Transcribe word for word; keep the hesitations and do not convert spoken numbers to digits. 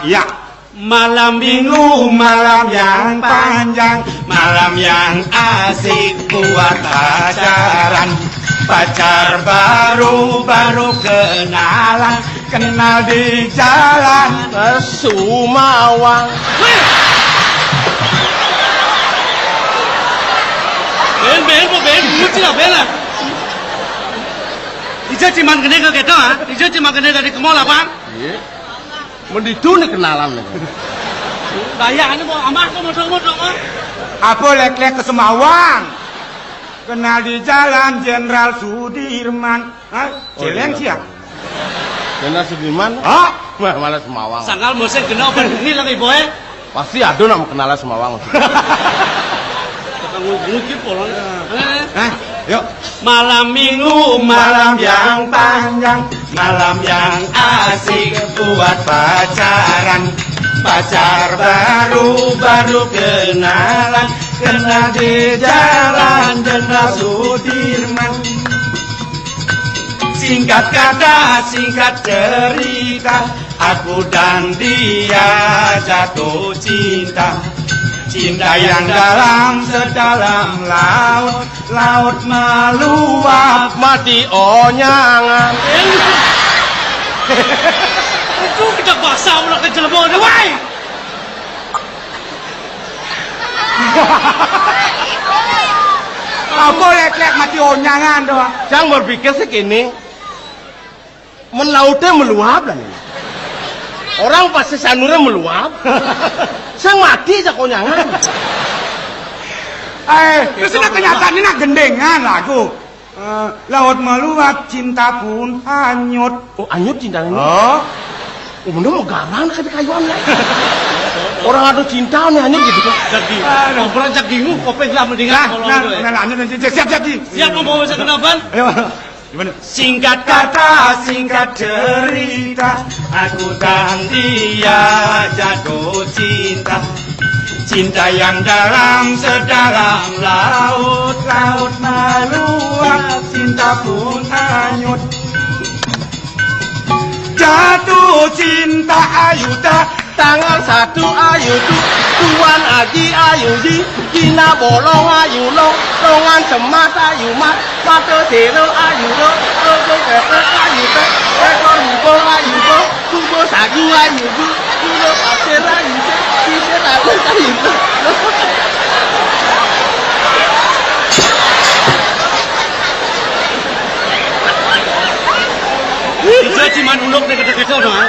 Ya. Malam minggu, malam yang panjang, malam yang asik buat pacaran. Pacar baru, baru kenalan, kenal di jalan. Sumawang. Ben, ben, ben, ben, lucu lah, ben lah. Ijo cuman kene kok gitu, ha? Ijo cuman kene dari ke mall apa? Iya. Menditu nih kenalan nih. Bayangane mau amah kok modok-modok, ah. Apa lek-lek ke Semawang? Kenal di jalan Jenderal Sudirman. Hah? Oh, Celeng iya. Siap. Jenderal Sudirman? Hah? Wah, malah Semawang. Sangkal musim kena apa ini lagi, boy? Pasti ada nak mau kenalan Semawang. Tukang nguji polong. Eh. Hah? Yuk. Malam minggu, malam yang panjang, malam yang asik buat pacaran. Pacar baru, baru kenalan, kenal di jalan Jenderal Sudirman. Singkat kata, singkat cerita, aku dan dia jatuh cinta. Cinta yang dalam sedalam laut, laut meluap. Mati onyangan. Itu kita basah ulah ke jelema ni, wai. Apa lek-lek mati onyangan tu? Cang berpikir segini. Men laute meluap lah ini. Orang pasti sanure meluap. Sing mati sak onyangan. Eh, terus nak kenyataan ini nak gendengan lah aku. Eh, laut meluap, cinta pun hanyut. Oh, hanyut cinta ini? Oh. Oh, bener mau garang nak kata kayuan lah. Orang ada cinta nih hanyut gitu. Jadi, obrolan cak bingung, kopeng lah mendingan. Nah, nah, nah, lanjut, lanjut. Siap, siap, siap. Siap, mau bawa saya ke depan? Ayo. Gimana? Singkat kata, singkat cerita, aku dan dia jatuh cinta. Cinta yang dalam sedalam laut, laut meluap, cinta pun hanyut. Jatuh cinta ayu tak. Tangan satu ayu tu, Tuan Haji ayu di, Cina bolong ayu long, longan semas ayu mat, mata zero ayu long, logo kepet ayu tek, ekor hubung ayu bong, kubur sagu ayu bu, kubur pasir ayu tek, sisir ayu ayu bu. Ijo cuman uluk deket-deket doang.